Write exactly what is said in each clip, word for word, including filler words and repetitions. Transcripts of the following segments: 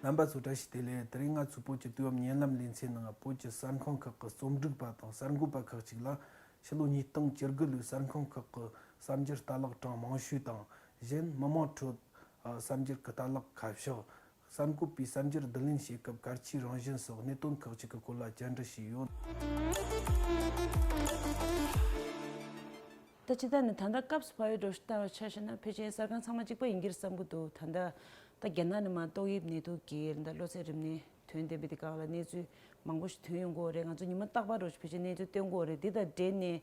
རྣམ་པ་ཚོ་བཀྲ་ཤིས་བདེ་ལེགས། དེ་རིང་ང་ཚོའི་བོད་ཀྱི་དུས་བབ་ཉེ་ལམ་ལེ་ཚན་ནང་བོད་ཀྱི་གསར་ཁང་ཁག་གི་རྩོམ་སྒྲིག་པ་དང་གསར་འགོད་པ་ཁག་ཅིག་ལ་ཕྱི་ལོ་ཉིས་སྟོང་བཅུ་དགུ་ལོའི་གསར་ཁང་ཁག་གི་གསར་འགྱུར་ལྟ་ཀློག་གྲངས་མང་ཤོས་དང་གཞན་མི་མང་ཁྲོད་གསར་འགྱུར་གྱི་ལྟ་ཀློག་ཁ་ཕྱོགས། གསར་འགོད་པས་གསར་འགྱུར་བསྡུ་ལེན་བྱེད་སྐབས་གལ་ཆེའི་རང་བཞིན་སོགས་གནད་དོན་ཁག་ཅིག་གི་སྐོར་ལ་བཅར་འདྲི་བྱས་ཡོད། ད་ཅི་ལྟར་ནི་ད་ལྟ་སྐབས་སུ་བབས་ཡོད་འགྲོ་ལྟ་བ་ཆ་བཞག་ན་ཕལ་ཆེར་གསར་ཁང་ཚང་མ་གཅིག་པ་ཡིན་གྱི་རེད་བསམ་གྱི་འདུག་ད་ལྟ་ད་རྒྱ་ནག་ནས་མར་ཏོག་དབྱིབས་ནད་དུག་གི་ད་གློ་ཚད་རིམས་ནད་ཐོན་བསྡད་པའི་དེ་སྒང་ལ་གནས་ཚུལ་མང་པོ་ཞིག་ཐོན་ཡོང་གི་ཡོད་རེད། ང་ཚོ་ཉི་མ་རྟག་པར་འགྲོ་ཕལ་ཆེར་གནས་ཚུལ་སྟོན་གྱི་ཡོད་རེད། འདི་དང་འབྲེལ་ནས་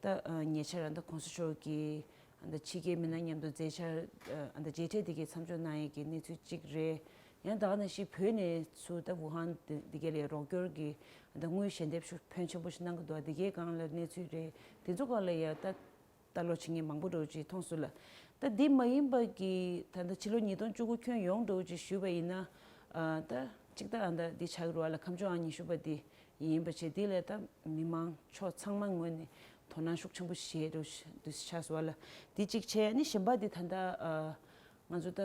ད་ཉེ་ཆར་ད་གོང་ས་མཆོག་གིས་ད་ཕྱི་རྒྱལ་མི་སྣ་མཉམ་དུ་མཇལ་འཕྲད་ད་མཇལ་འཕྲད་དེ་གའི་མཚམས་འཇོག་གནང་ཡས་ཀྱི་གནས་ཚུལ་གཅིག་རེད། ཡང་ད་ག་ནང་བཞིན་བོད་ནས་ཚུར་ད་ཝུ་ཧན་དེ་དེ་གའི་ལ་རོགས་སྐྱོར་གྱི་ད་དངུལ་ཞལ་འདེབས་ཤུགས་ཕོན་ཆེན་པོ་ཞིག་གནང་གི་འདུག་དེ་གའི་སྒང་ལ་གནས་ཚུལ་རེད། དེ་ཚོ་སྒང་ལ་ཡ་ད་ལྟ་ཀློག་བྱེད་མཁན་མང་པོ་འདྲ་བོ་ཅིག་མཐོང་སོང་ལ། ད་འདི་མ་ཡིན་པ་གི་ད་ལྟ་ཕྱི་ལོ་ཉིས་སྟོང་བཅུ་དགུ་ཁྱོན་ཡོངས་འདྲ་བོ་ཅིག་ཞུས་པ་ཡིན་ན་ད་གཅིག་ད་ད་འདི་ཆགས་ཀྱི་རེད་བ་ལ། ཁ་མཆུ་ཨང་ཉི་ཤུ་པ་འདི་ཡིན་པ་བྱས། འདི་ལ་ད་མི་མང་ཕྱོགས་ཚང་མ་ངོས་ནས་དོ་སྣང་ཤུགས་ཆེན་པོ་བྱས་འདུག་འདུག་ཆགས་སོང་བ་ལ། འདི་གཅིག་བྱས། ཨ་ནི་གཞན་པ་འདི་ད་ལྟ་ང་ཚོ་ད་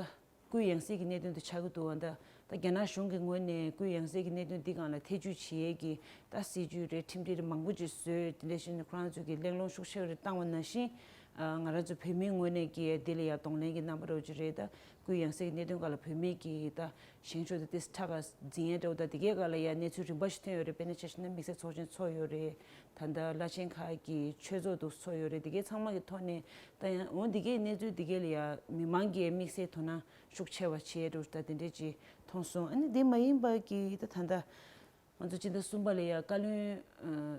སྐུའི་ཡང་སྲིད་ཀྱི་གནད་དོན་དུ་ཆགས་ཀྱི་འདུག་ད་ད་རྒྱ་ནག་གཞུང་གི་ངོས་ནས་སྐུའི་ཡང་སྲིད་ཀྱི་གནད་དོན་འདི་སྒང་ལ་ཐེ་ཇུས་བྱེད་ཡས་ཀྱི་ད་སྲིད་ཇུས་རེད། ཁྲིམས་སྒྲིག་རེད། མང་པོ་ཅིག་བཟོས། དེ་འདྲ་བྱས་ནས་ཁོ་རང་ཚོས་ཀྱི་གླེང་སློང་ཤུགས་ཆེ་བ་རེ་བཏང་བ་ནང་བཞིན་ང་རང་ཚོ་བོད་མིའི་ངོས་ནས་ཀྱི་དེ་ལ་ཡ་གདོང་ལེན་གྱི་རྣམ་པ་འདྲ་བོ་ཅིག་རེད། ད་སྐུའི་ཡང་སྲིད་ཀྱི་གནད་དོན་སྒང་ལ་བོད་མིའི་ཀྱི་ད་བཞེངས་ཕྱོགས་དེ་ཏོག་ཙམ་ཁྲ་ཁ་འཛིན་ཡས་འདྲ་བོ། ད་དེ་གའི་སྒང་ལ་ཡ་གནས་ཚུལ་རིམ་པ་ཞིག་ཐོན་ཡོད་རེད། དཔེར་ན་ཆ་བཞག་ན་དམིགས་བསལ་ཚོགས་ཆེན་ཚོགས་ཡོད་རེད། ད་ལྟ་བླ་ཆེན་ཁག་གི་ཆོས་ཚོགས་འདུ་ཚོགས་ཡོད་རེད། དེ་གའི་ཚང་མ་གི་ཐོག་ནས་ད་ཡང་འོ་དེ་གའི་གནས་ཚུལ་དེ་གའི་ལ་ཡ་མི་མང་གིས་དམིགས་བསལ་དོ་སྣང་ཤུགས་ཆེ་བ་བྱས་འདུག་ད་དེ་འདྲས་ཅིག་མཐོང་སོང་། ཨ་ནི་དེ་མ་ཡིན་པ་གི་ད་ད་ལྟ་ང་ཚོ་སྤྱི་ཟླ་གསུམ་པ་ལ་ཡ་བཀའ་བློན་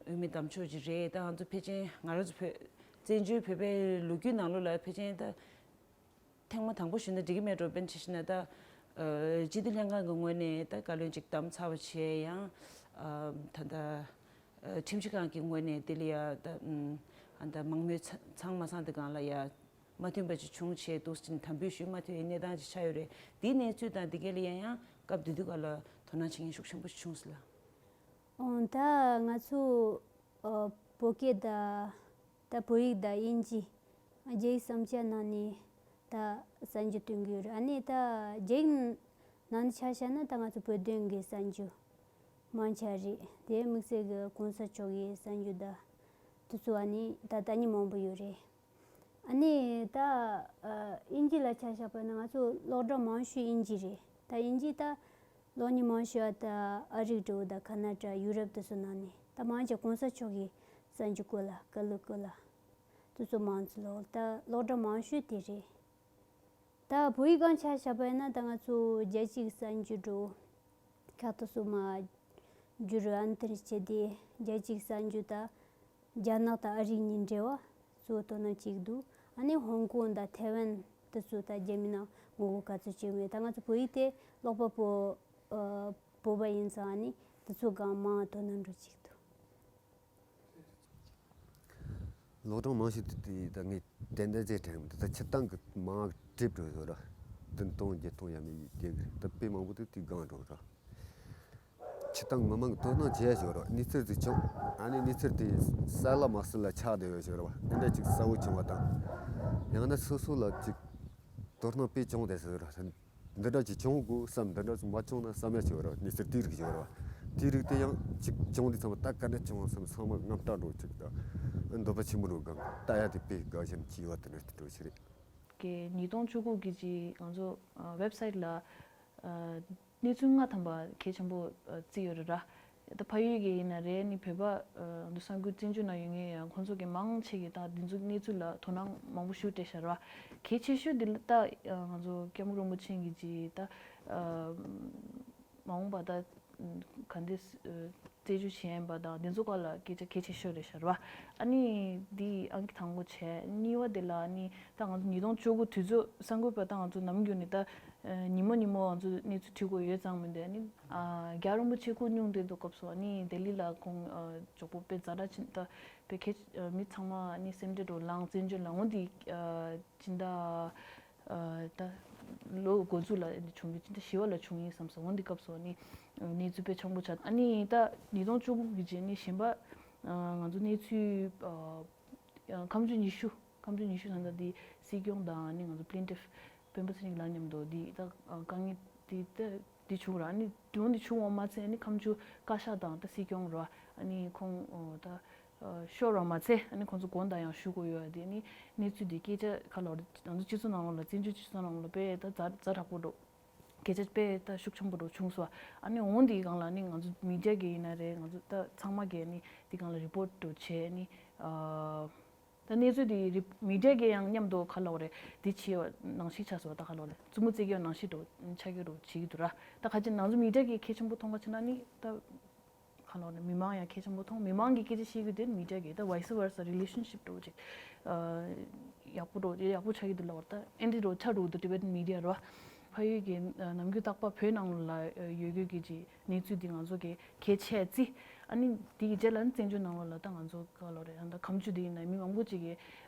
འོས་མི་བདམས་ཆོག་ཅིག་རེད། ད་ང་ཚོ་ཕལ་ཆེར་ང་རང་ཚོ་བོད་བཙན་བྱོལ་བོད་པའི་ལོ་རྒྱུས་ནང་ལོགས་ལ་ཕལ་ཆེར་ད་ཐེངས་མ་དང་པོ་ཞུས་ན་འགྲིག་གི་མེད་འགྲོ། དཔེར་ན་ཆ་བཞག་ན་ད་སྤྱི་འཐུས་ལྷན་ཁང་གི་ངོས་ནས་ད་བཀའ་བློན་ཅིག་བདམས་ཚར་བ་བྱས། ཡང་ད་ལྟ་ཁྲིམས་ཞིབ་ཁང་གི་ངོས་ནས་དེ་ལ་ཡ་ད་ཨ་ད་མང་མོས་ཚང་མ་ཚང་དེ་སྒང་ལ་ཡ་མ་མཐུན་པ་ཅིག་བྱུང་བྱས་འདུག་ཅིང་དམ་འབུལ་ཞུས་མ་ཐུབ་པའི་གནས་སྟངས་ཅིག་ཆགས་ཡོད་རེད། དེའི་གནས་ཚུལ་དང་དེ་གའི་ལ་ཡ་ཡང་སྐབས་དེ་དུས་སྒང་ལ་དོ་སྣང་བྱེད་མཁན་ཤུགས་ཆེན་པོ་ཞིག་བྱུང་སོང་ལ། ཨོ་ད་ང་ཚོ་ཨ་བོད་སྐད་དང་ད་བོད་ཡིག་དང་དབྱིན་ཇི་རྒྱ་ཡིག་གསུམ་ཆ་ནང་ནས་ད་གསར་འགྱུར་སྟོན་གྱི་ཡོད་རེད། ཨ་ནི་ད་རྒྱ་ཡིག་ནང་ནས་ཆ་བཞག་ན་ད་ང་ཚོ་བོད་དོན་གྱི་གསར་འགྱུར་མང་ཆེ་རེད། དེ་དམིགས་བསལ་གྱི་གོང་ས་མཆོག་གི་གསར་འགྱུར་དང་དེ་ཚོ་ཨ་ནི་ད་ལྟ་ཉིན་མང་པོ་ཡོད་རེད། ཨ་ནི་ད་ཨ་དབྱིན་ཇི་ལ་ཆ་བཞག་པ་ན་ང་ཚོ་ཀློག་གྲངས་མང་ཤོས་དབྱིན་ཇི་རེད། ད་དབྱིན་ཇི་ད་གློག་བརྙན་མང་ཤོས་ད་ཨ་རིག་འདྲ་བོ་དང་ཁ་ན་ཌ་ཡུ་རོབ་དེ་ཚོ་ནང་ནས་ད་མང་ཆེ་གོང་ས་མཆོག་གི་གསར་འགྱུར་སྐོར་ལ་བཀའ་སློབ་སྐོར་ལ་དེ་ཚོ་མང་ཆེ་ལོག་ད་ཀློག་གྲངས་མང་ཤོས་དེ་རེད། ད་བོད་ཡིག་སྒང་ཆ་བཞག་པ་ཡིན་ན་ད་ང་ཚོ་རྒྱལ་སྤྱིའི་གསར་འགྱུར་འདྲ་བོ་ཁག་དེ་ཚོ་མར་བསྒྱུར་རོགས་ཨ་ནི་དེ་འདྲ་བྱས་ཏེ་རྒྱལ་སྤྱིའི་གསར་འགྱུར་ད་རྒྱ་ནག་དང་ཨ་རིའི་གཉིས་འབྲེལ་བ་གཙོ་བོ་དོ་སྣང་བྱེད་ཀྱི་འདུག་ཨ་ནི་ཧོང་ཀོང་དང་ཐའེ་ཝན་དེ་ཚོ་ད་རྒྱ་མི་ནང་ངོ་རྒོལ་ག་ཚོད་བྱུང་མེད། ད་ང་ཚོ་བོད་ཡིག་དེ་ཀློག་པ་པོ་ཨ་བོད་པ་ཡིན་ཙང་ཨ་ནི་དེ་ཚོ་སྒང་མང་དོ་སྣང་འགྲོ་བྱེད་ཀྱི་འདུག་ཀློག་གྲངས་མང་ཤོས་དེ་དེ་ད་ངས་ཏན་ཏན་ཟེར་དྲན་མི་འདུག་ད་སྤྱིར་བཏང་གི་མང་གྲིབ་འགྲོ་ཡོད་ར། བདུན་སྟོང་བརྒྱད་སྟོང་ཡ་མེད་ཡོད་དེ་གི་རེད། ད་དཔེ་མང་པོ་དེ་དེ་སྒང་འགྲོ་ར། སྤྱིར་བཏང་མི་མང་གི་དོ་སྣང་བྱེད་ཡ་ཞིག་ར། གནས་ཚུལ་ཅིག་བྱུང་། ཨ་ནི་གནས་ཚུལ་དེ་གསལ་ལ་མ་གསལ་ལ་ཆགས་བསྡད་ཡོད་ཞིག་ར་བ། དེ་འདྲ་ཅིག་གསལ་བོ་བྱུང་བ་དང་། ཡང་ན་སོ་སོ་ལ་ཅིག་དོ་སྣང་དཔེ་བྱུང་བསྡད་ཟེར་ར། འདི་འདྲ་ཅིག་བྱུང་དགོས་བསམ། འདི་འདྲ་ཅིག་མ་བྱུང་ན་བསམ་ཡ་ཅིག་ཡོད་རེད་བ། གནས་ཚུལ་དེའི་རིགས་ཅིག་ཡོད་རེད་བ། དེའི་རིགས་དེ་ཡང་ཅིག་བྱུང་དུས་ཙམ་པ་ད་ག་འདྲ་བྱུང་བ་བསམ། ཚང་མ་དངངས་སྐྲག་འགྲོ་ཅིག་དང་། འདོད་པ་ཆེན་པོ་འགྲོ་གང་ལྟ་ཡ་དེ་དཔེ་དགའ་ཞིང་སྐྱིད་པ་དེ་འདྲ་དེ་འདྲ་ཞིག་རེད། གི་ཉིས་སྟོང་བཅུ་དགུ་གི་ཅིག་ང་ཚོ་ཝེབ་སའིཊ་ལ་གནས་ཚུལ་ལྔ་ཐམ་པ་གལ་ཆེན་པོ་བརྩིས་ཡོད་རེད་ར། ད་ཕ་ཡུལ་གྱི་ཡིན་ན་རེད། ནི་བོད་པ་ཨ་འདུག་སེ་གསར་འགྱུར་བཙན་བྱོལ་ནང་ཡོད་མཁན་ཡང་ཁོང་ཚོ་གི་མང་ཆེ་གི་ད་འདི་ཚོ་གནས་ཚུལ་ལ་དོ་སྣང་མང་པོ་ཞིག་སྤྲད་བཞག་ར། གལ་ཆེ་ཤོས་འདི་ལ་ད་ཨ་ང་ཚོ་སྐྱབས་མགོན་རིན་པོ་ཆེ་གི་ཅིག་ད་ཨ་མ་འོངས་པ་ད་ག་འདྲ་ཨ་རྩད་གཅོད་བྱེད་ཡིན་པ་དང་འདི་ཚོ་སྐོར་ལ་སྐད་ཆ་གལ་ཆེ་ཤོས་རེད་བཞག་ར། ཨ་ནི་འདི་ཨང་ཀི་དང་པོ་བྱས། གཉིས་པ་དེ་ལ་ཨ་ནི་ད་ང་ཚོ་ཉིས་སྟོང་བཅུ་དགུ་དུས་ཚོད་གསར་འགོད་པ་ད་ང་ཚོ་ནམ་རྒྱུན་ནས་ད་ཨ་ཉིན་མོ་ཉིན་མོ་ང་ཚོ་གནས་ཚུལ་ཐོས་དགོས་ཡོད་ཙང་མིན་ཏེ། ཨ་ནི་ཨ་རྒྱལ་བ་རིན་པོ་ཆེ་སྐུ་སྙུང་བསྡད་དུས་སྐབས་སུ་ཨ་ནི་ལྡི་ལི་ལ་ཁོང་ཨ་མགྱོགས་པོ་དཔེ་ཛ་དྲག་ཕྱིན། ད་དཔེ་ཁྱེད་ཨ་མི་ཚང་མ་ཨ་ནི་སེམས་ཁྲལ་འགྲོ་ལངས། བཙན་བྱོལ་ལ་འོང་དེ་ཨ་སྤྱི་ཟླ་ཨ་ད་ལོ་འགོ་འཛུགས་ལ་བྱུང་གི་སྤྱི་ཟླ་བཞི་པ་ལ་བྱུང་ཡིན་བསམ་སོང་། འོང་དེ་སྐབས་སུ་ཨ་ནི་གནས་ཚུལ་དཔེ་ཆེན་པོ་ཆགས། ཨ་ནི་ད་ཉིས་སྟོང་བཅུ་དགུ་གི་རྗེས་ནས་གཞན་པ་ཨ་ང་ཚོ་གནས་ཚུལ་ཨ་ཁ་མཆུ་ཉི་ཤུ། ཁ་མཆུ་ཉི་ཤུ་ཟེར་ན་ད་དེ་སྲིད་སྐྱོང་དང་ནི་ང་ཚོ་པི་ལིན་ཊིབ་སྤེན་པ་ཚེ་རིང་ལགས་མཉམ་དུ་དེ་ད་དཀའ་ངལ་དེ་ད་ འདི་བྱུང་ར། ཨ་ནི་ལོ་འདི་བྱུང་བ་མ་ཚད། ཨ་ནི་ཁ་མཆུ་བཀའ་ཤག་དང་ད་སྲིད་སྐྱོང་ར། ཨ་ནི་ཁོང་ད་ཤོར་བ་མ་ཚད། ཨ་ནི་ཁོང་ཚོ་དགོངས་དག་ཡང་ཞུ་དགོས་ཡོད། དེ་ནི་གནས་ཚུལ་འདི་སྐད་ཆ་ག་ལ་རེད། ང་ཚོ་སྤྱི་ཚོགས་ནང་ལོགས་ལ་བཙན་བྱོལ་སྤྱི་ཚོགས་ནང་ལོགས་ལ་དཔེ་ད་ཛ་ཛ་དྲག་པོ་འགྲོ། སྐད་ཆ་དཔེ་ད་ཤུགས་ཆེན་པོ་འགྲོ་བྱུང་སོང་། ཨ་ནི་འོང་འདིའི་སྒང་ལ་ནི་ང་ཚོ་མི་ཌི་ཡ་གི་ཡིན་ན་རེད། ང་ཚོ་ད་ཚང་མ་གི་ནི་འདི་སྒང་ལ་རི་པོར་ཊི་འགྲོ་བྱས་ནི། ཨ། ད་གནས་ཚུལ་འདི་རི་མི་ཌི་ཡ་གི་ཡང་མཉམ་དུ་ག་ལ་རེད། འདི་བྱས་པ་ནང་བཞིན་ཆགས་སོང་། ད་ག་ལ་རེད། རྩུབ་མོ་རྩེ་གི་ནང་བཞིན་འགྲོ་ཆགས་ཀྱི་འགྲོ་བྱེད་ཀྱི་འདུག་ར། ད་ཁ་ཅིག་ང་ཚོ་མི་ཌི་ཡ་གི་གལ་ཆེན་པོ་མཐོང་བ་བྱས་ན་ནི་ད། ག་ལ་རེད། མི་མང་ཡང་གལ་ཆེན་པོ་མཐོང་། མི་མང་གིས་སྐད་ཆ་བཤད་རྒྱུ་དེ་མི་ཌི་ཡ་གིས་ད་vice versa relationship འགྲོ་ཅིག་ཡག་པོ་འགྲོ་ཡག་པོ་ཆགས་ཀྱི་འདུག་ལབ་པ་རེད། ད་ཨེ་འདྲ་འགྲོ་ཆགས་འགྲོ་འདུག Tibetan media རེད་བ། ཕ་ཡུལ་གྱི་ནམ་རྒྱུན་རྟག་པར་བོད་ནང་ལ་ཡོད་རྒྱུ་གི་ཅིག་གནས་ཚུལ་འདི་ང་ཚོ་གི་གལ་ཆེ་རྩི། ཨ་ནི་འདི་གི་རྗེས་ལ་ནི་བཙན་བྱོལ་ནང་ལོགས་ལ་ད་ང་ཚོ་ག་ལ་རེད། ད་ཁ་མཆུ་འདི་ཡིན་ན་མི་མང་པོ་ཅིག་གིས་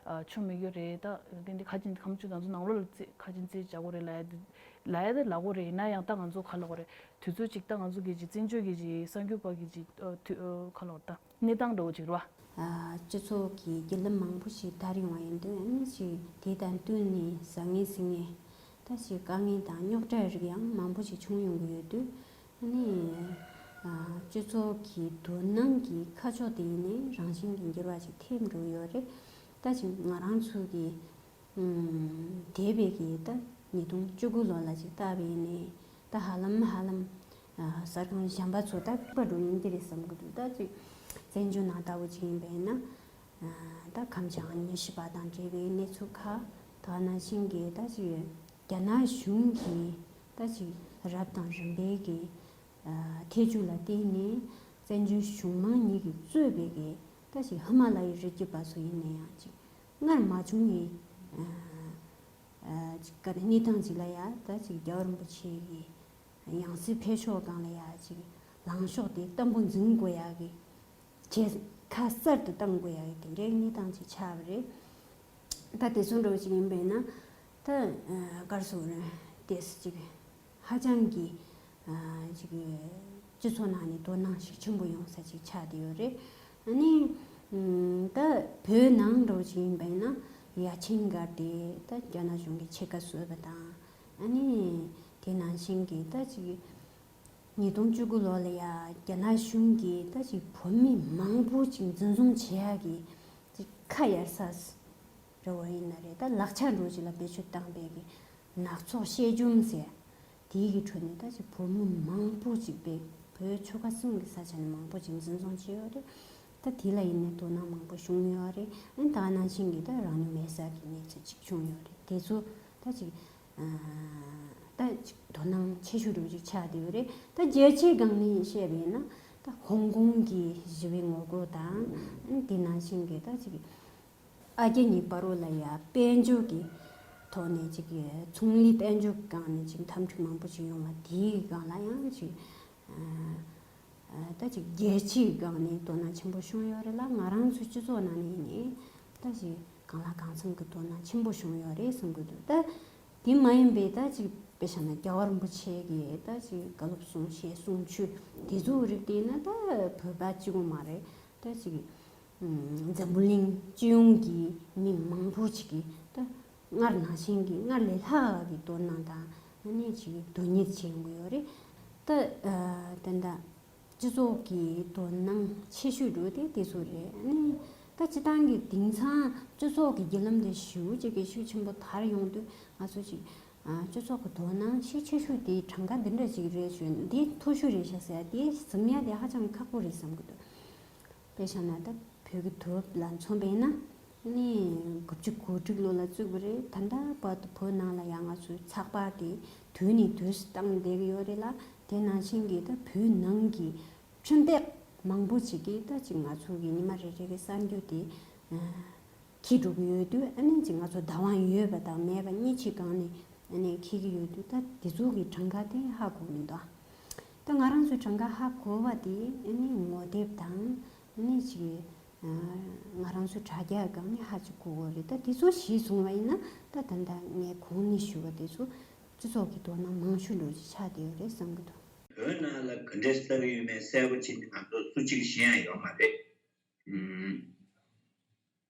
ཆོ་མི་རྒྱུ་རེད། ད་དེ་འདི་ཁ་ཅིག་ཁ་མཆུ་ང་ཚོ་ནང་ལོགས་ལ་རྩི་ཁ་ཅིག་རྩི་བྱ་དགོས་རེད་ལབ་ཡ་འདི། ལབ་ཡ་དེ་ལབ་དགོས་རེད། ཡིན་ན་ཡང་ད་ང་ཚོ་ག་ལབ་དགོས་རེད། དུས་ཚོད་ཅིག་ད་ང་ཚོ་གི་ཅིག་བཙན་བྱོལ་གྱི་ཅིག་གསར་འགོད་པ་གི་ཅིག་ཨ་དུས་ཨ་ག་ལབ་དགོས་རེད། ད་གནས་སྟངས་འདྲ་བོ་ཅིག་རེད་བ། ཨ། སྤྱི་ཚོགས་ཀྱི་བརྒྱུད་ལམ་མང་པོ་ཞིག་དར་ཡོང་བ་ཡིན་དུས། ཨ་ནི་ཅིག་དེ་དང་བསྟུན་ནས་བཟང་ངན་ཟིང་ངན། ད་ཅིག་དཀའ་ངལ་དང་རྙོག་དྲ་རིགས་ཡང་མང་པོ་ཞིག་བྱུང་ཡོང་གི་ཡོད་དུས། ཨ་ནི་ཨ་སྤྱི་ཚོགས་ཀྱི་དོ་སྣང་གི་ཁ་ཕྱོགས་དེ་ནས་རང་བཞིན་གྱི་འགྱུར་བ་ཞིག་ཐེབས་འགྲོ་གི་ཡོད་རེད། ད་ཅིག་ང་རང་ཚོ་གི་ཨུམ། འདས་པའི་གི་ད་ཉིས་སྟོང་བཅུ་དགུ་ལོ་ལ་ཅིག་བལྟས་པ་ཡིན་ནའི། ད་ཧ་ལམ་ཧ་ལམ་ཨ་གསར་ཁང་གཞན་པ་ཚོ་ད་ཁག་པོ་འགྲོ་ཡིན་གྱི་རེད་བསམ་གྱི་འདུག་ད་ཅིག་བཙན་བྱོལ་ནང་ལྟ་བུ་ཅིག་ཡིན་པ་ཡིན་ན། ཨ་ད་ཁམས་བྱང་ཉི་ཤུ་པ་དང་འབྲེལ་བའི་གནས་ཚུལ་ཁག་ད་ག་ནང་བཞིན་གྱི་ད་ཅིག་རྒྱ་ནག་གཞུང་གི་ད་ཅིག་རབ་དང་རིམ་པའི་གི་ཨ་ཐེ་ཇུས་ལ་བརྟེན་ནས་བཙན་བྱོལ་གཞུང་མང་གཉིས་ཀྱིས་གཙོས་པའི་གི་ད་ཅིག་ཧི་མ་ལ་ཡའི་རི་རྒྱུད་པ་ཚོ་ཡིན་ན་ཡང་ཅིག་སྔར་མ་བྱུང་བའི་ཨ་ཅིག་ག་རེ་གནས་སྟངས་ཅིག་ལ་ཡ་ད་ཅིག་རྒྱལ་བ་རིན་པོ་ཆེ་གི་ཡང་སྲིད་ཕེབས་ཕྱོགས་སྒང་ལ་ཡ་ཅིག་ལངས་ཕྱོགས་དེ་བརྟན་པོ་འཛིན་དགོས་ཡ་གི་བྱས། ཁ་གསལ་དུ་བཏང་དགོས་ཡ་གི་དེ་འདྲའི་གནས་སྟངས་ཅིག་ཆགས་པ་རེད། ད་དེ་ཚོ་འདྲ་བོ་ཅིག་ཡིན་པས་ན། ད་ཨ་ག་རེ་ཟེར་དགོས་རེད། དེ་ཅིག་ཧ་ཅང་གི་ཨ་ཅིག་སྤྱི་ཚོགས་ནང་ནས་དོ་སྣང་ཤུགས་ཆེན་པོ་ཡོང་ས་ཅིག་ཆགས་བསྡད་ཡོད་རེད། ཨ་ནི་ཨམ་ད་བོད་ནང་འདྲ་བོ་ཅིག་ཡིན་པ་ཡིན་ན། ཡ་ཆེན་སྒར་དེ་ད་རྒྱ་ནག་གཞུང་གིས་ཕྱེད་ཀ་བཟོས་པ་དང་། ཨ་ནི་དེ་ནང་བཞིན་གྱི་ད་ཅིག་ཉིས་སྟོང་བཅུ་དགུ་ལོ་ལ་ཡ་རྒྱ་ནག་གཞུང་གིས་ད་ཅིག་བོད་མི་མང་པོ་ཅིག་འཛིན་བཟུང་བྱེད་ཡག་གི་ཅིག་ཁ་གཡར་ས་འདྲ་བོ་ཡིན་ན་རེད། ད་ལག་ཆ་འདྲ་བོ་ཅིག་ལ་བེད་སྤྱོད་བཏང་པའི་གི་ནག་ཚོགས་བཤད་རྒྱུམ་ཟེར། དེའི་གི་ཁྲོད་ནས་ད་ཅིག་བོད་མི་མང་པོ་ཅིག་བོད་བོད་ཆོལ་ཁ་གསུམ་གྱི་ས་ཆ་ནས་མང་པོ་ཅིག་འཛིན་བཟུང་བྱས་ཡོད་རེད། ད་དེ་ལ་ཡིན་ནའི་དོ་སྣང་མང་པོ་བྱུང་ཡོད་རེད། ཨ་ནི་ད་ག་ནང་བཞིན་གྱི་ད་རང་ལུས་མེར་སྲེག་གི་གནས་ཚུལ་ཅིག་བྱུང་ཡོད་རེད། དེ་ཚོ་ད་ཅིག་ཨ་ད་ཅིག་དོ་སྣང་ཆེ་ཤོས་འདྲ་བོ་ཅིག་ཆགས་བསྡད་ཡོད་རེད། ད་རྒྱལ་སྤྱིའི་སྒང་ནས་བཤད་པ་ཡིན་ན། ད་ཧོང་ཀོང་གི་ཞི་བའི་ངོ་རྒོལ་དང་། ཨ་ནི་དེ་ནང་བཞིན་གྱི་ད་ཅིག་ཨ་རྒྱ་གཉིས་བར་ལ་ཡ་དཔལ་འབྱོར་གྱི་ཐོག་ནས་ཅིག་ཚོང་ལས་དཔལ་འབྱོར་སྒང་ནས་ཅིག་འཐབ་འཁྲུག་མང་པོ་ཞིག་ཡོང་བ་དེའི་སྒང་ལ་ཡང་ཅིག་ཨ་ད་ཅིག་རྒྱལ་སྤྱིའི་སྒང་ནས་དོ་སྣང་ཆེན་པོ་བྱུང་ཡོད་རེད་ལ། ང་རང་ཚོའི་སྤྱི་ཚོགས་ནང་ནས་ཡིན་ནའི་ད་ཅིག་གང་ལ་གང་འཚམ་གྱི་དོ་སྣང་ཆེན་པོ་བྱུང་ཡོད་རེད་བསམ་གྱི་འདུག་ད་དེ་མ་ཡིན་པའི་ད་ཅིག་དཔེ་བཞག་ན་རྒྱལ་བ་རིན་པོ་ཆེ་གིས་ད་ཅིག་བཀའ་སློབ་གསུང་བཤད་གསུང་ཆོས་དེ་ཚོའི་རིགས་དེ་ཡིན་ན། ད་བོད་པ་གཅིག་པོ་མ་རེད། ད་ཅིག་འཛམ་བུ་གླིང་སྤྱི་ཡོངས་ཀྱི་མི་མང་པོ་ཞིག་གིས་ད་སྔར་ནང་བཞིན་གྱི་སྔར་ལས་ལྷག་གི་དོ་སྣང་དང་། ཨ་ནི་ཅིག་དོ་གཉེར་བྱེད་ཡོང་གི་ཡོད་རེད། ད་ཨ་ད་ལྟ་སྤྱི་ཚོགས་ཀྱི་དོ་སྣང་ཆེ་ཤོས་འགྲོ་དེ་དེ་ཚོ་རེད། ཨ་ནི་ད་སྤྱི་བཏང་གི་དེང་སང་སྤྱི་ཚོགས་ཀྱི་བརྒྱུད་ལམ་དེ་ཞེ་པོ་ཅིག་གི་ཤུགས་ཆེན་པོ་དར་ཡོང་དུས། ང་ཚོ་ཅིག་ཨ་སྤྱི་ཚོགས་ཀྱི་དོ་སྣང་ཤུགས་ཆེ་ཤོས་དེ་གྲངས་ཀ་འདི་འདྲ་ཅིག་རེད་ཞུ། འདི་མཐོ་ཤོས་རེད་ཤག་ཟེར་ཡ་དེ་གཟིམ་ཡ་དེ་ཧ་ཅང་ཁག་པོ་རེད་བསམ་གྱི་འདུག་དཔེ་བཞག་ན་ད་བོད་ཀྱི་དུས་བབ་ལ་མཚོན་པ་ཡིན་ན། ནི་དགུ་བཅུ་གོ་དྲུག་ལོ་ལ་བཙུགས་པ་རེད། ད་ལྟ་བར་དུ་བོད་ནང་ལ་ཡང་ང་ཚོའི་ཚགས་པར་དེ་དུས་ནས་དུས་སུ་བཏང་བསྡད་ཀྱི་ཡོད་རེད་ལ། དེ་ནང་བཞིན་གྱི་ད་བོད་ནང་གི་ཕྱི་བལྟས་མང་པོ་ཅིག་གིས་ད་ཅིག་ང་ཚོ་གི་ཉི་མ་རེ་རེ་གི་གསར་འགྱུར་དེ་ཨ་འཁྱེར་འགྲོ་གི་ཡོད་དུས། ཨ་ནི་ཅིག་ང་ཚོ་བདག་དབང་ཡོད་པ་དང་མེད་པ་གཉིས་ཆའི་སྒང་ནས་ཨ་ནི་འཁྱེར་གྱི་ཡོད་དུས། ད་དེ་ཚོ་གི་གྲངས་ཀ་དེ་ཧ་གོ་མི་འདུག་ད་ང་རང་ཚོའི་གྲངས་ཀ་ཧ་གོ་བ་དེ་ཨ་ནི་ངོ་དེབ་དང་། ཨ་ནི་ཅིག་ཨ་ང་རང་ཚོའི་དྲ་རྒྱའི་སྒང་ནས་ཧ་ཅིག་གོ་གི་རེད། ད་དེ་ཚོ་གཞིར་བཟུང་བ་ཡིན་ན། ད་ད་ལྟ་ངས་གོང་ནས་ཞུས་པ་དེ་ཚོ་སྤྱི་ཚོགས་ཀྱི་དོ་སྣང་མང་ཤོས་འདྲ་ཅིག་ཆགས་བསྡད་ཡོད་རེད་བསམ་གྱི་འདུག་བོད་ནང་ལ་ག་འདྲའི་ས་ཆ་ཡོད་མེད་གསལ་པོ་བྱས་ནས་ང་ཚོ་སུ་གཅིག་ཤེས་ཡ་ཡོད་མ་རེད། ཨུམ།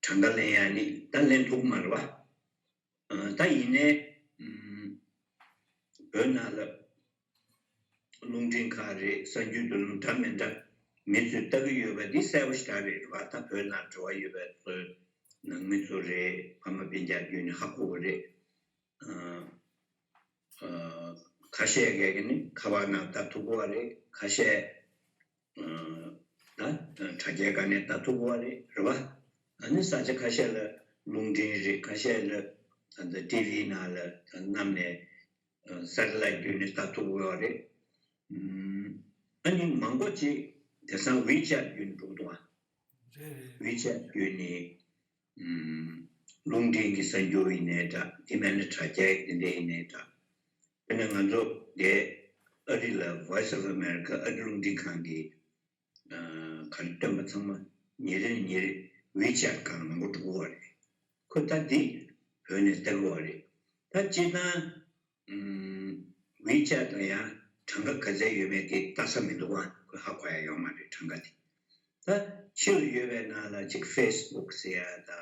གྲངས་ཀ་ལེན་ཡ་ནི་ད་ལེན་ཐུབ་ཀྱི་མ་རེད་བ། ཨ་ད་ཡིན་ནའི་ཨུམ། བོད་ནང་ལ་ རླུང་འཕྲིན་ཁག་རེད། གསར་འགྱུར་བརྒྱུད་ལམ་འདྲ་མི་འདྲ་མི་ཚོས་ལྟ་གི་ཡོད་པ་འདི་གསལ་པོ་ཞེ་དྲག་རེད། རེད་བ། ད་བོད་ནང་འབྲེལ་བ་ཡོད་པའི་ཚོའི་ནང་མི་ཚོ་རེད། ཕ་མ་སྤུན་ཀྱག་བརྒྱུད་ནས་ཧ་གོ་གི་རེད། ཨ་ཨ་ཁ་ཤས་ཀྱིས་ནི་ཁ་པར་ནང་ལྟ་ཐུབ་ཀྱི་རེད། ཁ་ཤས་ཨ་ད་དྲ་རྒྱའི་སྒང་ནས་ལྟ་ཐུབ་ཀྱི་རེད། རེད་བ། ཨ་ནི་ས་ཆ་ཁ་ཤས་ལ་རླུང་འཕྲིན་རེད། ཁ་ཤས་ལ་ད་ལྟ་ཊི་ཝི་ནང་ལ་ད་བསྣམས་ནས་ཨ་སེ་ཊི་ལའེ་ཊི་བརྒྱུད་ནས་ལྟ་ཐུབ་ཀྱི་རེད། ཨ་ནི་མང་པོ་ཅིག་དེང་སང་ཝི་ཆེ་ཊི་བརྒྱུད་ནས་འགྲོ་གི་འདུག་ཨ། རེད་རེད། ཝི་ཆེ་ཊི་བརྒྱུད་ནས་ཨམ་རླུང་འཕྲིན་གྱི་གསར་འགྱུར་ཡིན་ནའི་འདྲ། དེ་མིན་ན་དྲ་རྒྱ་དེ་འདྲ་ཡིན་ནའི་འདྲ། དཔེར་ན་ང་ཚོ་འདི་ཨ་རི་ལ་Voice of America ཨ་རི་རླུང་འཕྲིན་ཁང་གི་ཨ་ག་རེ་སྟོན་པ་ཚང་མ་ཉིན་རེ་ཉིན་རེ་ཝི་ཆེ་ཊི་སྒང་མང་པོ་འགྲོ་གི་ཡོད་རེད། ཁོ་ད་འདི་བོད་ནས་ལྟ་གི་ཡོད་རེད། ད་སྤྱིར་བཏང་ཝི་ཆེ་ཊི་ལ་ཡང་གྲངས་ཀ་ག་ཚད་ཡོད་མེད་དེ་ལྟ་ས་མི་འདུག་ག་ཁོས་ཧ་གོ་ཡ་ཡོད་མ་རེད་གྲངས་ཀ་དེ། ད་ཕྱི་ལ་ཡོད་པའི་ནང་ལ་གཅིག་ཕེ་སི་བུག་ཟེར་ཡ་དང་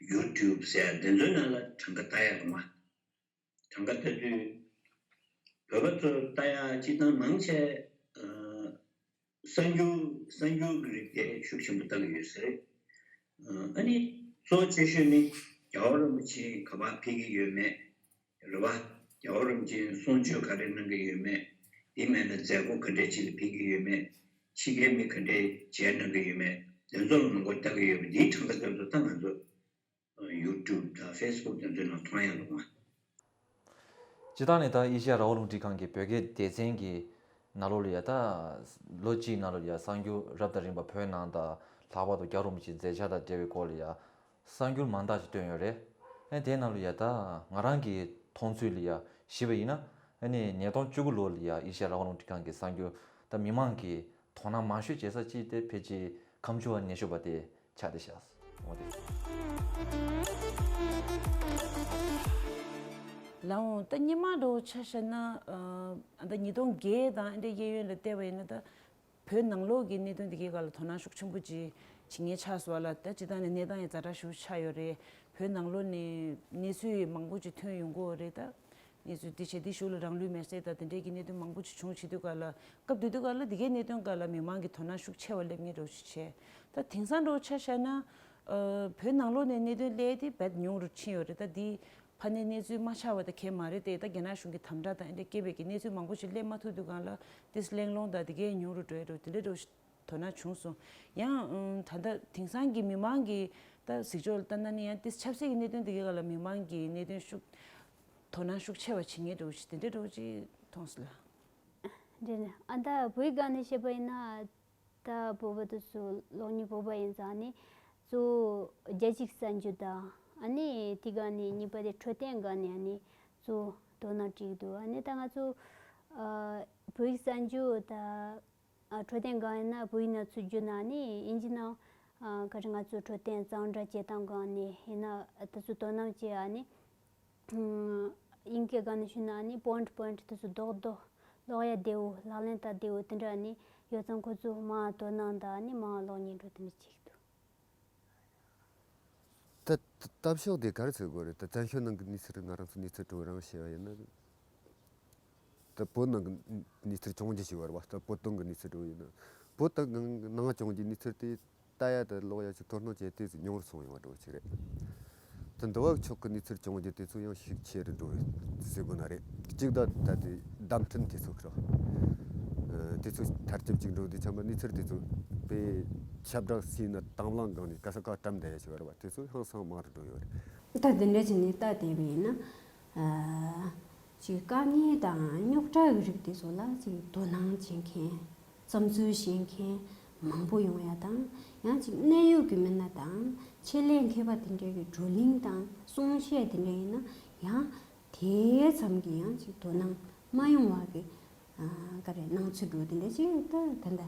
ཡུ་ཊུབ་ཟེར་ཡ་འདི་ཚོའི་ནང་ལ་གྲངས་ཀ་ལྟ་ཡ་རུང་བ། གྲངས་ཀ་ལྟ་དུས་བོད་པ་ཚོ་ལྟ་ཡ་སྤྱིར་བཏང་མང་ཆེ་ཨ་གསར་འགྱུར་གསར་འགྱུར་གྱི་རིགས་དེ་ཤུགས་ཆེན་པོ་ལྟ་གི་ཡོད་ས་རེད། ཨ་ནི་གཙོ་ཆེ་ཤོས་ནི་རྒྱལ་བ་རིན་པོ་ཆེ་ག་པར་ཕེབས་ཀྱི་ཡོད་མེད་རེད་བ། རྒྱལ་བ་རིན་པོ་ཆེ་གསུང་ཆོས་ག་རེ་གནང་གི་ཡོད་མེད། དེ་མིན་ན་མཛད་སྒོ་ག་འདྲས་ཅིག་ལ་ཕེབས་ཀྱི་ཡོད་མེད། ཕྱི་རྒྱལ་མི་ག་འདྲས་མཇལ་གནང་གི་ཡོད་མེད། དེ་ཚོ་ལ་མང་པོ་ལྟ་གི་ཡོད་པ་འདིའི་གྲངས་ཀ་དེ་ཚོ་ད་ང་ཚོ་ཡུ་ཊུབ་དང་ཕེ་སི་བུག་དེ་ཚོའི་ནང་མཐོང་ཡ་འདུག་ཨ། སྤྱིར་བཏང་ནས་ད་ཨེ་ཤེ་ཡ་རང་དབང་རླུང་འཕྲིན་ཁང་གི་བོད་སྐད་སྡེ་ཚན་གྱི་ནང་ལོགས་ལ་ཡ་ད་ལོ་གཅིག་ནང་ལོགས་ལ་ཡ་གསར་འགྱུར་རབ་དང་རིམ་པ་བོད་ནང་དང་ལྷག་པར་དུ་རྒྱལ་བ་རིན་པོ་ཆེའི་མཛད་འཆར་དང་འབྲེལ་བའི་སྐོར་ལ་ཡ་གསར་འགྱུར་མང་དག་ཅིག་བཏོན་ཡོད་རེད། ཨ་དེའི་ནང་ལ་ཡ་ད་ང་རང་གི་མཐོང་ཚུལ་ལ་ཡ་ཞུས་པ་ཡིན་ན། ཨ་ནི་ཉིས་སྟོང་བཅུ་དགུ་ལོ་ལ་ཡ་ཨེ་ཤེ་ཡ་རང་དབང་རླུང་འཕྲིན་ཁང་གི་གསར་འགྱུར་ད་མི་མང་གི་དོ་སྣང་མང་ཤོས་བྱེད་ས་གཅིག་དེ་ཕལ་ཆེར་ཁ་མཆུ་བ་ནད་ཤོར་བ་དེ་ཆགས་བསྡད་ཤག་འོ་དེ། ལགས་འོང་། ད་སྔོན་མ་འདྲ་བོ་ཆ་བཞག་ན་ཨ་ད་ཉིས་སྟོང་བརྒྱད་དང་ཨ་འདྲའི་གཡས་གཡོན་ལ་བལྟས་པ་ཡིན་ན། ད་བོད་ནང་ལོགས་ཀྱི་གནད་དོན་འདི་གའི་སྒང་ལ་དོ་སྣང་ཤུགས་ཆེན་པོ་ཅིག་བྱེད་མཁན་ཆགས་སོང་བ་ལ། ད་སྤྱིར་བཏང་ནས་གནས་སྟངས་ཡང་ཛ་དྲག་ཞེ་པོ་ཆགས་ཡོད་རེད། བོད་ནང་ལོགས་ནས་གནས་ཚུལ་མང་པོ་ཅིག་ཐོན་ཡོང་གི་ཡོད་རེད། ད་གནས་ཚུལ་འདི་བྱས་འདི་གཞུག་ལ་རང་ལུས་མེར་སྲེག་དང་དེ་འདྲའི་གི་གནད་དོན་མང་པོ་ཅིག་བྱུང་བྱེད་དུས་སྒང་ལ། སྐབས་དེ་དུས་སྒང་ལ་འདི་གའི་གནད་དོན་སྒང་ལ་མི་མང་གི་དོ་སྣང་ཤུགས་ཆེ་བ་སླེབས་མཁན་འདྲ་བོ་ཞིག་བྱས། ད་དེང་སང་འདྲ་བོ་ཆ་བཞག་ན་ཨ་བོད་ནང་ལོགས་ནས་གནད་དོན་སླེབས་དེ་རྦད་ཉུང་རུ་ཕྱིན་ཡོད་རེད། ད་འདི་ཕ་ནས་གནས་ཚུལ་མ་ཆགས་པ་ད་གང་ཡང་མ་རེད་དེ། ད་རྒྱ་ནག་གཞུང་གི་དམ་དྲག་དང་ཨ་འདྲ་སྐྱེས་པའི་གི་གནས་ཚུལ་མང་པོ་ཞིག་སླེབས་མ་ཐུབ་དུས་སྒང་ལ་དེ་གླེང་སློང་དང་དེ་གའི་ཉུང་རུ་འགྲོ་ཡ་འགྲོ་དེ་འདྲ་འགྲོ་ཞིག་དོ་སྣང་བྱུང་སོང་། ཡང་ཨང་ད་ལྟ་དེང་སང་གི་མི་མང་གི་ད་གཟིགས་ཕྱོགས་ལ་ལྟ་ན་ནི་ཡང་དེ་ཆབ་སྲིད་ཀྱི་གནད་དོན་དེ་གའི་སྒང་ལ་མི་མང་གི་གནད་དོན་ཤུགས་དོ་སྣང་ཤུགས་ཆེ་བ་བྱེད་མཁན་འགྲོ་ཞིག་དེ་འདྲ་འགྲོ་ཅིག་མཐོང་སོང་ལ། འདྲ་ནི་ཨ་ད་བོད་སྒང་ནས་བཤད་པ་ཡིན་ན། ད་བོད་པ་དེ་ཚོ་གློག་བརྙན་བོད་པ་ཡིན་ཙང་ནི་གཙོ་བོ་རྒྱལ་སྤྱིའི་གསར་འགྱུར་དང་ཨ་ནི་དེ་སྒང་ནས་གཉིས་པ་དེ་འཕྲོད་བསྟེན་སྒང་ནས་ཨ་ནི་གཙོ་བོ་དོ་སྣང་བྱེད་ཀྱི་འདུག་ཨ་ནི་ད་ང་ཚོ་ཨ་བོད་ཡིག་གསར་འགྱུར་ད་ཨ་འཕྲོད་བསྟེན་སྒང་ཡིན་ན་བོད་ཡིག་ནང་ཚུར་བསྒྱུར་ན་ཨ་ནི་དབྱིན་ཇི་ནང་ཨ་ག་རེ་ང་ཚོ་འཕྲོད་བསྟེན་གཙང་སྦྲ་བྱེད་སྟངས་སྒང་ནས་ཡིན་ན་དེ་ཚོ་དོ་སྣང་བྱེད་ཨ་ནི། དབྱིན་སྐད་སྒང་ནས་ཞུས་ན་ཨ་ནི་པོའིན་ཊི་པོའིན་ཊི་དེ་ཚོ་རྡོག་རྡོག་ཀློག་ཡ་བདེ་བོ་ལག་ལེན་བསྟར་བདེ་བོ་དེ་འདྲ་ཨ་ནི་ཡོད་ཙང་ཁོ་ཚོ་མང་དོ་སྣང་དང་ཨ་ནི་མང་གློག་བརྙན་འགྲོ་དེ་འདྲ་བྱེད་ཀྱི་འདུག་ད་ད་ལྟ་ཕྱོགས་དེ་ག་རེ་ཟེར་དགོས་རེད། ད་བཙན་བྱོལ་ནང་གི་གནས་ཚུལ་ང་རང་ཚོ་གནས་ཚུལ་འགྲོ་རང་བཤད་པ་ཡིན་ན། ད་བོད་ནང་གི་གནས་ཚུལ་ཆུང་ཆུང་ཞིག་བར་བ་ད་བོད་དོན་གྱི་གནས་ཚུལ་འགྲོ་ཡིན་ན། བོད་ད་ནང་ཆུང་གི་གནས་ཚུལ་དེ། ལྟ་ཡ་དང་ཀློག་ཡ་ཞིག་དོ་སྣང་བྱས་ཏེ་ཉུང་རུ་སོང་ཡོང་བ་འགྲོ་ཞིག་རེད། དེ་འདི་བ་ཕྱོགས་ཀྱི་གནས་ཚུལ་བྱུང་རྒྱུ་དེ་ཚོ་ཡང་ཤུགས་ཆེ་རུ་འགྲོ་ཟེར་དགོས་ན་རེད། གཅིག་ད་ད་དེ་བརྡ་འཕྲིན་དེ་ཚོ་ཁྲོ་དེ་ཚོ་མཐར་ཐུག་ཅིག་འགྲོ་དུས་ཙམ་པ་གནས་ཚུལ་དེ་ཚོ་དཔེ་ཁྱབ་བསྒྲགས་བྱས་ན་དང་བླངས་སྒང་ནས་ག་ས་ག་བཀྲམ་བསྡད་ཡ་ཞིག་རེད་བ། དེ་ཚོ་ཧང་སང་མང་རུ་འགྲོ་ཡོད་རེད། ད་དེ་འདྲ་བྱས་ནས་ལྟ་བསྡད་པ་ཡིན་ན། ཨ་ཅིག་དཀའ་ངལ་དང་རྙོག་དྲ་གི་རིགས་དེ་ཚོ་ལ་ཅིག་དོ་སྣང་བྱེད་མཁན། བསམ་ཚུལ་བཤད་མཁན་མང་པོ་ཡོང་ཡ་དང་། ཡང་ཅིག་གནད་ཡོད་ཀྱི་མི་སྣ་དང་ཆེད་ལས་མཁས་པ་དེ་འདྲ་གི་བགྲོ་གླེང་དང་གསུང་བཤད་དེ་འདྲ་ཡིན་ན་ཡང་དེ་ཙམ་གྱི་ཡང་ཅིག་དོ་སྣང་མ་ཡོང་བ་གི་ཨ་ག་རེ་སྣང་ཚུལ་འགྲོ་དེ་འདྲ་ཅིག་ད་ད་ལྟ་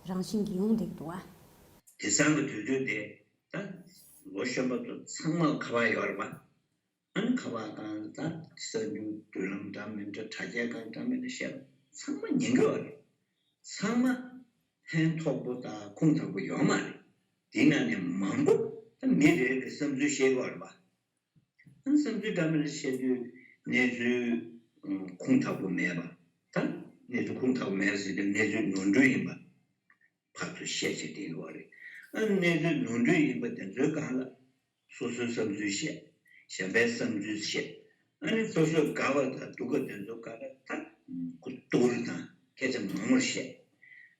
རང་བཞིན་གྱི་ཡོང་བསྡད་འདུག་ཨ། དེང་སང་གི་དུས་ཚོད་དེ་ད་ལོ་གཞོན་པ་ཚོ་ཚང་མ་ཁ་པར་ཡོད་རེད་པ། ཨ་ནི་ཁ་པར་དང་ད་གསར་འགྱུར་བརྒྱུད་ལམ་འདྲ་མི་འདྲ་དྲ་རྒྱའི་སྒང་འདྲ་མི་འདྲ་བཤད་པ་ཚང་མ་ཉན་གི་ཡོད་རེད། ཚང་མ་ཕན་ཐོགས་པོ་དང་ཁུངས་དག་པོ་ཡོད་མ་རེད། དེའི་ནང་ནས་མང་པོ་ད་མི་རེ་རེ་བསམ་ཚུལ་བཤད་གི་ཡོད་རེད་པ། ཨ་ནི་བསམ་ཚུལ་འདྲ་མི་འདྲ་བཤད་དུས་གནས་ཚུལ་ ཁུངས་དག་པོ་མེད་པ། ད་གནས་ཚུལ་ཁུངས་དག་པོ་མེད་པ་ཟེར་དུས་གནས་ཚུལ་ནོར་འཁྲུལ་ཡིན་པ་ཕར་ཚུར་བཤད་བྱས་བསྡད་ཡོད་རེད། ཨ་གནས་ཚུལ་ནོར་འཁྲུལ་ཡིན་པ་དེ་ཚོའི་སྒང་ལ་སོ་སོའི་བསམ་ཚུལ་བཤད། གཞན་པའི་བསམ་ཚུལ་བཤད། ཨ་ནི་སོ་སོས་དགའ་བ་དང་སྡུག་པ་དེ་ཚོ་ག་རེ་ད་ཁུ་སྟོར་དང་སྐད་ཆ་མང་མང་བཤད།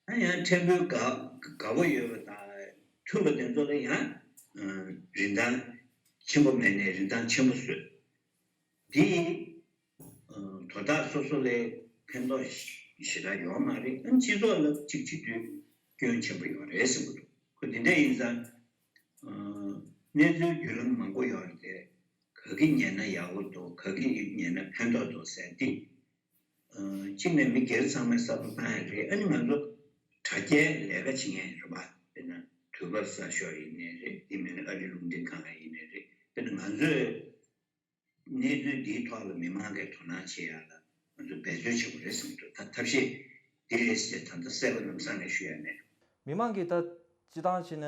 ཨ་ཡང་ཕྲན་བུ་དགའ་དགའ་པོ་ཡོད་པ་དང་མཐུན་པ་དེ་ཚོ་ལ་ཡང་རིན་ཐང་ཆེན་པོ་མེད་ནས་རིན་ཐང་ཆེན་པོ་བཟོས། འདི་དོ་བདག་སོ་སོ་ལ་ཕན་ཐོགས་ཞེ་དྲག་ཡོད་མ་རེད། ཨ་སྤྱི་ཚོགས་ལ་གཅིག་བྱེད་དུས་སྐྱོན་ཆེན་པོ་ཡོད་རེད་ཟེར་གྱི་འདུག་ཁོ་འདི་འདྲ་ཡིན་ཙང་གནས་ཚུལ་བརྒྱུད་ལམ་མང་པོ་ཡོད་རེད་དེ། ག་གི་ཉན་ན་ཡག་པོ་འདུག་ག་གི་ཉན་ན་ཕན་ཐོགས་འདུག་ཟེར་ཏེ། གཅིག་ནས་མི་སྒེར་ཚང་མས་བསམ་བློ་བཏང་ཡག་རེད། ཨ་ནི་ང་ཚོ་དྲ་རྒྱའི་ལས་ཀ་བྱེད་མཁན་རེད་པ། དཔེར་ན་དུས་བབ་གསར་ཤོག་ཡིན་ནའི་རེད། དེ་མིན་ན་ཨ་རི་རླུང་འཕྲིན་ཁང་ཡིན་ནའི་རེད། དཔེར་ན་ང་ཚོས་གནས་ཚུལ་འདིའི་ཐོག་ལ་མི་མང་གིས་དོ་སྣང་བྱེད་ཡག་ལ་ང་ཚོས་འབད་བརྩོན་བྱེད་དགོས་རེད་བསམ་གྱི་འདུག་ད་ཐབས་ཤེས་འདི་རེད་ཟེར་ད་ལྟ་གསལ་པོ་ལམ་སང་ནས་ཞུ་ཡག་མེད། མི་མང་གིས་ད་སྤྱི་བཏང་བྱས་ན་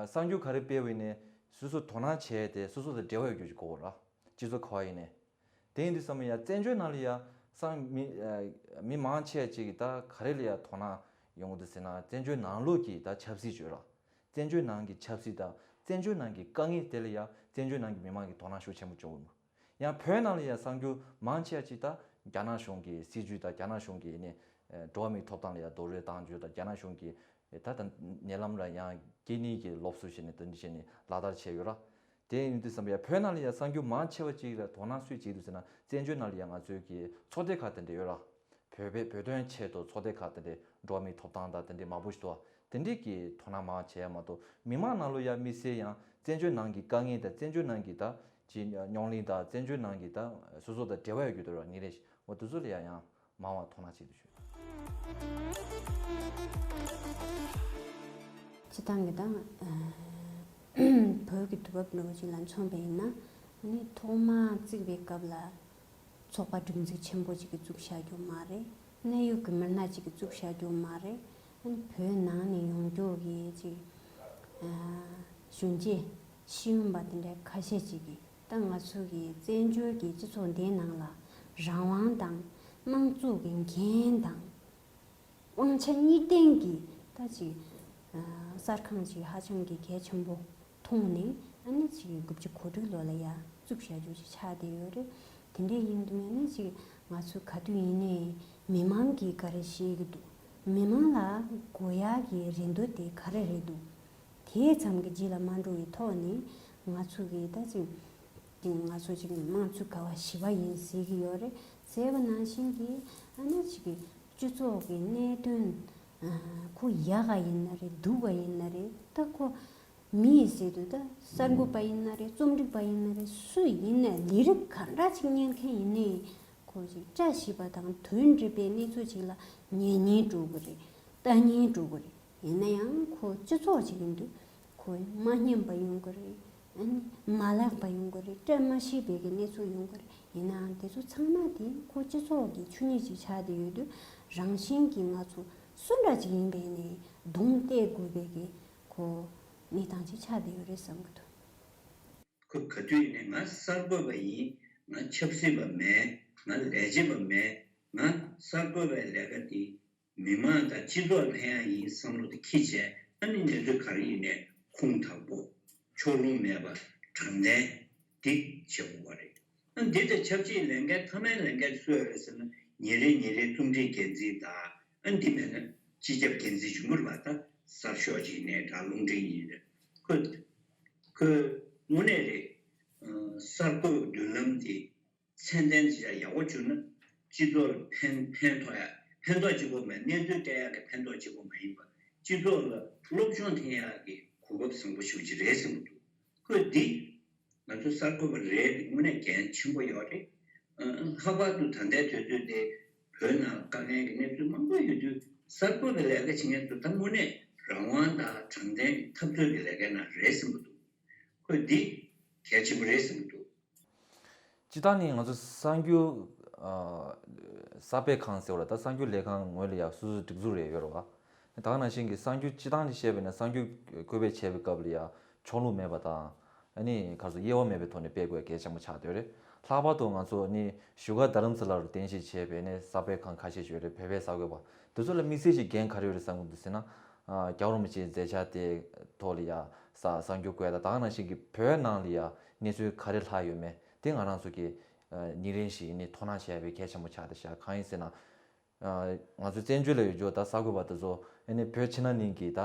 གསར་འགྱུར་ག་རེ་སྤེལ་བ་ཡིན་ནའི་སོ་སོ་དོ་སྣང་བྱས་ཏེ་སོ་སོ་དང་འབྲེལ་བ་ཡོད་རྒྱུ་ཞིག་དགོས་ར། སྤྱི་ཚོགས་ག་པར་ཡིན་ནའི། དེ་ཡིན་དུས་ཙམ་ཡ་བཙན་བྱོལ་ནང་ལ་ཡ་སང་མི་མི་མང་ཆེ་ཅིག་གིས་ད་ག་རེ་ལ་ཡ་དོ་སྣང་ཡོང་གི་འདུག་ཟེར་ན། བཙན་བྱོལ་ནང་ལོགས་ཀྱི་ད་ཆབ་སྲིད་བརྗོད་ར། བཙན་བྱོལ་ནང་གི་ཆབ་སྲིད་དང་བཙན་བྱོལ་ནང་གི་དཀའ་ངལ་དེ་ལ་ཡ་བཙན་བྱོལ་ནང་གི་མི་མང་གིས་དོ་སྣང་ཤུགས་ཆེན་པོ་བྱུང་གི་མོད། ཡང་བོད་ནང་ལ་ཡ་གསར་འགྱུར་མང་ཆེ་ཅིག་ད་རྒྱ་ནག་གཞུང་གི་སྲིད་བྱུས་དང་རྒྱ་ནག་གཞུང་གི་ནི་འགྲོ་བ་མིའི་ཐོབ་ཐང་ལ་ཡ་རྡོག་རོལ་བཏང་རྒྱུ་དང་། རྒྱ་ནག་གཞུང་གི་ད་ད་ཉེ་ལམ་ལ་ཡང་སྐྱེ་གནས་ཀྱི་སློབ་གསོ་བྱས་ནས་དེ་འདྲ་བྱས་ནས་ལག་བསྟར་བྱས་ཡོད་ར། དེ་ཡིན་དུས་ཙམ་པ་ཡ་བོད་ནང་ལ་ཡ་གསར་འགྱུར་མང་ཆེ་བ་ཅིག་ལ་དོ་སྣང་སུས་བྱེད་འདུག་ཟེར་ན། བཙན་བྱོལ་ནང་ལ་ཡ་ང་ཚོའི་གི་ཚོགས་སྡེ་ཁག་དེ་འདྲ་ཡོད་ར། བོད་པའི་བོད་དོན་ཆེད་དུ་ཚོགས་སྡེ་ཁག་དེ་འདྲ། འགྲོ་བ་མིའི་ཐོབ་ཐང་དང་དེ་འདྲའི་མང་པོ་ཞིག་འདུག་དེ་འདྲས་ཀྱི་དོ་སྣང་མང་བྱས་ཡ་མ་གཏོགས། མི་མང་ནང་ལོགས་ཡ་དམིགས་བསལ་ཡང་བཙན་བྱོལ་ནང་གི་དཀའ་ངལ་དང་། བཙན་བྱོལ་ནང་གི་ད་ཅི་རྙོག་གླེང་དང་། བཙན་བྱོལ་ནང་གི་ད་སོ་སོ་དང་འབྲེལ་བ་ཡོད་རྒྱུ་དེ་ར་ཉིན་རེ་བཞིན་འོ་དེ་ཚོ་ལ་ཡ་ཡང་མང་བ་དོ་སྣང་བྱེད་དུ་ཞུ། སྤྱི་བཏང་གི་ད་བོད་ཀྱི་དུས་བབ་འདྲ་བོ་ཅིག་ལ་མཚོན་པ་ཡིན་ན། ཨ་ནི་ཐོག་མར་བརྩིགས་པའི་སྐབས་ལ་ཚོགས་པ་སྒྲིག་འཛུགས་ཆེན་པོ་ཅིག་གིས་བཙུགས་བཞག་རྒྱུ་མ་རེད། གནད་ཡོད་ཀྱི་མི་སྣ་ཅིག་གིས་བཙུགས་བཞག་རྒྱུ་མ་རེད། ཨ་ནི་བོད་ནང་ནས་ཡོང་རྒྱུ་གི་ཅིག་ཨ་གཞོན་སྐྱེས་ཤེས་ཡོན་པ་དེ་འདྲ་ཁ་ཤས་ཅིག་གིས། ད་ང་ཚོ་གི་བཙན་བྱོལ་གྱི་སྤྱི་ཚོགས་འདིའི་ནང་ལ་རང་དབང་དང་། དམངས་གཙོ་གི་འགན་དང་། དབང་ཆ་གཉིས་ལྡན་གྱི་ད་ཅིག་ཨ་གསར་ཁང་ཅིག་ཧ་ཅང་གི་གལ་ཆེན་པོ་མཐོང་ནས། ཨ་ནི་ཅིག་དགུ་བཅུ་གོ་དྲུག་ལོ་ལ་ཡ་བཙུགས་བཞག་རྒྱུ་ཅིག་ཆགས་བསྡད་ཡོད་རེད། དེ་འདྲ་ཡིན་དུས་ཨ་ནི་ཅིག་ང་ཚོ་ག་དུས་ཡིན་ནའི་མི་མང་གིས་ག་རེ་བཤད་ཀྱི་འདུག་མི་མང་ལ་དགོས་ཡག་གི་རེ་འདུན་དེ་ག་རེ་རེད་འདུག་དེ་ཙམ་གྱི་རྗེས་ལ་མ་འགྲོ་བའི་ཐོག་ནས་ང་ཚོ་གི་ད་ཅིག་ང་ཚོ་ཅིག་དམངས་གཙོ་ག་བ་ཞི་བ་ཡིན་ཟེར་གྱི་ཡོད་རེད། ཟེར་བ་ནང་བཞིན་གྱི་ཨ་ནི་ཅིག་གི་སྤྱི་ཚོགས་ཀྱི་གནད་དོན། ཨ་ཁོ་ཡག་ག་ཡིན་ན་རེད། སྡུག་ག་ཡིན་ན་རེད། ད་ཁོ་མི་ཡི་ཟེར་དུས་ད་གསར་འགོད་པ་ཡིན་ན་རེད། རྩོམ་སྒྲིག་པ་ཡིན་ན་རེད། སུ་ཡིན་ནའི་ལས་རིགས་ག་འདྲ་ཅིག་གཉེར་མཁན་ཡིན་ནའི་ཁོ་ཅིག་བཀྲ་ཤིས་པ་དང་དོན་འགྲུབ་པའི་གནས་ཚུལ་ཅིག་ལ་ཉན་སྙིང་འདོད་ཀྱི་རེད། ལྟ་སྙིང་འདོད་ཀྱི་རེད། ཡིན་ན་ཡང་ཁོ་སྤྱི་ཚོགས་ཅིག་ཡིན་དུས་ཁོ་མ་སྙན་པ་ཡོང་གི་རེད། ཨ་ནི་མ་ལེགས་པ་ཡོང་གི་རེད། བཀྲ་མ་ཤིས་པའི་གི་གནས་ཚུལ་ཡོང་གི་རེད། ཡིན་ནའང་དེ་ཚོ་ཚང་མ་དེ་ཁོ་སྤྱི་ཚོགས་ཀྱི་ཆོས་ཉིད་ཅིག་ཆགས་བསྡད་ཡོད་དུས། རང་བཞིན་གྱིས་ང་ཚོ་སུ་འདྲ་ཅིག་ཡིན་པའི་ནས་གདོང་གཏད་དགོས་པའི་གི་ཁོ་གནས་སྟངས་ཅིག་ཆགས་བསྡད་ཡོད་རེད་བསམ་གྱི་འདུག་ཁོ་ག་དུས་ཡིན་ནའི་ང་གསར་འགོད་པ་ཡིན། ང་ཆབ་སྲིད་པ་མེད། ང་ལས་བྱེད་པ་མེད། ང་གསར་འགོད་པའི་ལས་ཀ་འདི་མི་མང་དང་སྤྱི་ཚོགས་ལ་ཕན་ཡག་ཡིན་བསམ་བློ་དེ་འཁྱེར་བྱས། ཨ་ནི་གནས་ཚུལ་ག་རེ་ཡིན་ནའི་ཁུངས་དག་པོ། ཕྱོགས་ལྷུང་མེད་པ། དྲང་བདེན་འདི་བྱེད་དགོས་པ་རེད། ཨ་འདི་དང་ཆབས་ཅིག་ལས་འགན་མཐའ་མའི་ལས་འགན་སུ་ཡོད་རེད་ཟེར་ན། ཉིན་རེ་ཉིན་རེ་རྩོམ་སྒྲིག་འགན་འཛིན་དང་། ཨ་འདི་མེད་ན་སྤྱི་ཁྱབ་འགན་འཛིན་ཆུང་ངུ་རེད་པ། ད་གསར་ཤོག་ཅིག་ཡིན་ནའི་འདྲ། རླུང་འཕྲིན་ཡིན་རེད། ཁོས་ཁོས་དངོས་གནས་རེད། ཨ་གསར་འགོད་མདུན་ལམ་འདི་ཚད་ལྡན་ཅིག་ཡག་པོ་བྱུང་ན་སྤྱི་ཚོགས་ལ་ཕན་ཕན་ཐོགས་ཡ། ཕན་ཐོགས་གཅིག་པོ་མེད། གནས་ཚུལ་སྤྲད་ཡག་གི་ཕན་ཐོགས་གཅིག་པོ་མ་ཡིན་པ། སྤྱི་ཚོགས་ལ་སློབ་སྦྱོང་འཐེན་ཡག་གི་གོ་སྐབས་བཟང་པོ་ཞེ་པོ་ཅིག་རེད་བསམ་གྱི་འདུག་ཁོས་འདི་ང་ཚོ་གསར་འགོད་པ་རེད། དངོས་གནས་འགན་ཆེན་པོ་ཡོད་རེད། ཨ་ལྷག་པར་དུ་ད་ལྟའི་དུས་ཚོད་དེ་བོད་ནང་དཀའ་ངལ་གྱི་གནས་ཚུལ་མང་པོ་ཡོད་དུས། གསར་འགོད་པའི་ལས་ཀ་བྱེད་མཁན་ཚོ་ད་དངོས་གནས་རང་དབང་དང་དྲང་བདེན་གྱི་འཐབ་རྩོད་ཀྱི་ལས་ཀའི་ནང་རེད་བསམ་གྱི་འདུག་ཁོས་འདི་གལ་ཆེན་པོ་རེད་བསམ་གྱི་འདུག་སྤྱིར་བཏང་ནི་ང་ཚོ་གསར་འགྱུར་ཨ་གསར་སྤེལ་ཁང་ཟེར་བ་ལ། ད་གསར་འགྱུར་ལས་ཁང་ངོས་ལ་ཡ་སོ་སོའི་སྒྲིག་འཛུགས་རེ་ཡོད་རེད་བ། ད་ག་ནང་བཞིན་གྱི་གསར་འགྱུར་སྤྱིར་བཏང་ནས་བཤད་པ་ཡིན་ན། གསར་འགྱུར་འགོད་སྤེལ་བྱེད་པའི་སྐབས་ལ་ཡ་ཕྱོགས་ལྷུང་མེད་པ་དང་། ཨ་ནི་ག་རེ་ཟེར། དབྱེ་བ་མེད་པའི་ཐོག་ནས་སྤེལ་དགོས་གལ་ཆེན་པོ་ཆགས་བསྡད་ཡོད་རེད། ལྷག་པར་དུ་ང་ཚོ་ནི་བཞུགས་སྒར་རྡ་རམ་ས་ལ་རུ་རྟེན་གཞི་བྱས་པའི་ནི་གསར་སྤེལ་ཁང་ཁ་ཤས་ཤིག་ཡོད་རེད། བོད་པའི་གསར་འགོད་པ་དེ་ཚོ་ལ་དམིགས་བསལ་ཞིག་འགན་ག་རེ་ཡོད་རེད་བསམ་གྱི་འདུག་ཟེར་ན། ཨ། རྒྱལ་བ་རིན་པོ་ཆེའི་མཛད་འཆར་དེ་ཐོག་ལ་ཡ་གསར་གསར་འགྱུར་བཀོད་ཡ་དང་། དེ་ག་ནང་བཞིན་གྱི་བོད་ནང་ལ་ཡ་གནས་ཚུལ་ག་རེ་ལྷག་ཡོད་མེད་དེ་ང་རང་ཚོ་གི་ཨ་ཉིན་རེ་བཞིན་ནི་དོ་སྣང་བྱེད་ཡ་དཔེ་གལ་ཆེན་པོ་ཆགས་བསྡད་ཤག་གང་ཡིན་ཟེར་ན། ང་ཚོའི་བཙན་བྱོལ་ལ་ཡོད་རྒྱུ་ད་གསར་འགོད་པ་དེ་ཚོ་ཨ་ནི་བོད་ཕྱི་ནང་གཉིས་ཀྱི་ད་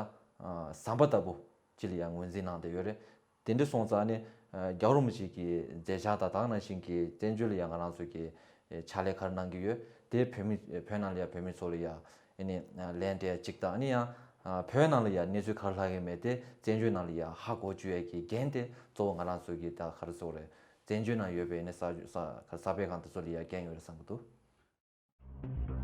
ཟམ་པ་ལྟ་བུ་ཅིག་ལ་ཡང་ངོས་འཛིན་གནང་བསྡད་ཡོད་རེད། དེ་འདྲ་སོང་ཙང་ཨ་ནི་རྒྱལ་བ་རིན་པོ་ཆེ་གི་མཛད་འཆར་དང་། དེ་ག་ནང་བཞིན་གྱི་བཙན་བྱོལ་ལ་ཡང་ང་རང་ཚོ་གི་ཕྱག་ལས་ག་རེ་གནང་གི་ཡོད་དེ། བོད་མི་བོད་ནང་ལ་ཡང་བོད་མི་ཚོ་ལ་ཡང་ཨ་ནི་ལན་སྤྲད་ཡ་གཅིག་དང་། ཨ་ནི་ཡང་བོད་ནང་ལ་ཡང་གནས་ཚུལ་ག་རེ་ལྷག་གི་མེད་དེ་བཙན་བྱོལ་ནང་ལ་ཡང་ཧ་གོ་བཅུག་ཡ་གི་འགན་དེ་གཙོ་བོ་ང་རང་ཚོ་གི་ད་ག་རེ་ཟེར་དགོས་རེད། བཙན་བྱོལ་ནང་ཡོད་པའི་ཨ་ནི་གསར་གསར་གསར་སྤེལ་ཁང་དེ་ཚོ་ལ་ཡང་འགན་ཡོད་རེད་བསམ་གྱི་འདུག